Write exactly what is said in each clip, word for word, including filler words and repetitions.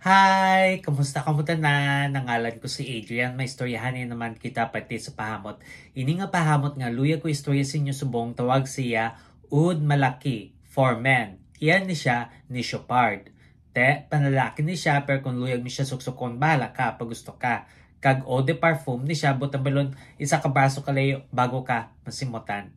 Hi! Kamusta kamo tanan? Ang ngalan ko si Adrian. May istoryahan na naman kita parte sa pahamot. Ini nga pahamot nga luyag ko istorya sa inyo subong tawag siya Oud Malaki for men. Iyan ni siya ni Chopard. Te, panlalaki ni siya, pero kung luyag mo siya suksukon, bahala ka pag gusto ka. Kag eau de parfum ni siya, butang balon, isa ka braso kalayo bago ka masimutan.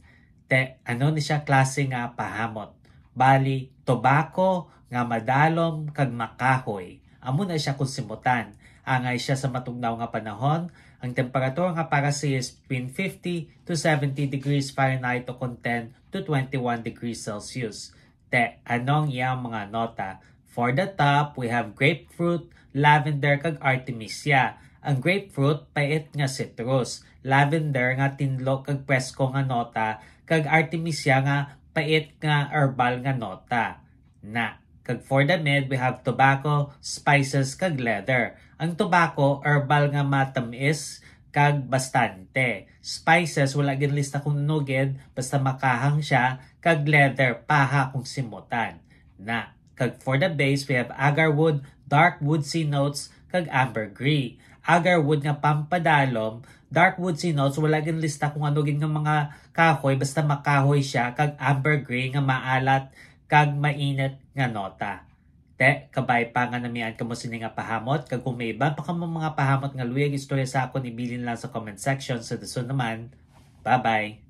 Te, ano ni siya klase nga pahamot? Bali, tobako nga madalom kag makahoy. Amo na siya kung simutan. Angay siya sa matugnaw nga panahon, ang temperatura nga para siya is between fifty to seventy degrees Fahrenheit o kon ten to twenty-one degrees Celsius. Te, ano ang iyang mga nota? For the top, we have grapefruit, lavender, kag artemisia. Ang grapefruit, pait nga citrus. Lavender nga tinlo kag presko nga nota, kag artemisia nga pait nga herbal nga nota. Na. Kag for the mid, we have tobacco, spices, kag leather. Ang tobacco, herbal nga matamis kag bastante. Spices, wala ginlista kung ano gid, basta makahang siya, kag leather, paha kung simutan. Na. Kag for the base, we have agarwood, dark woodsy notes, kag ambergris. Agarwood nga pampadalom, dark woodsy notes, wala ginlista kung ano gid nga mga kahoy, basta makahoy siya, kag ambergris nga maalat kag mainit nga nota. Te, kabay pa nga namian kamo sini nga pahamot, kag kung may iban pa kamo mga pahamot nga luyag istorya sa akon, ibilin lang sa comment section. Sa dason naman, bye-bye!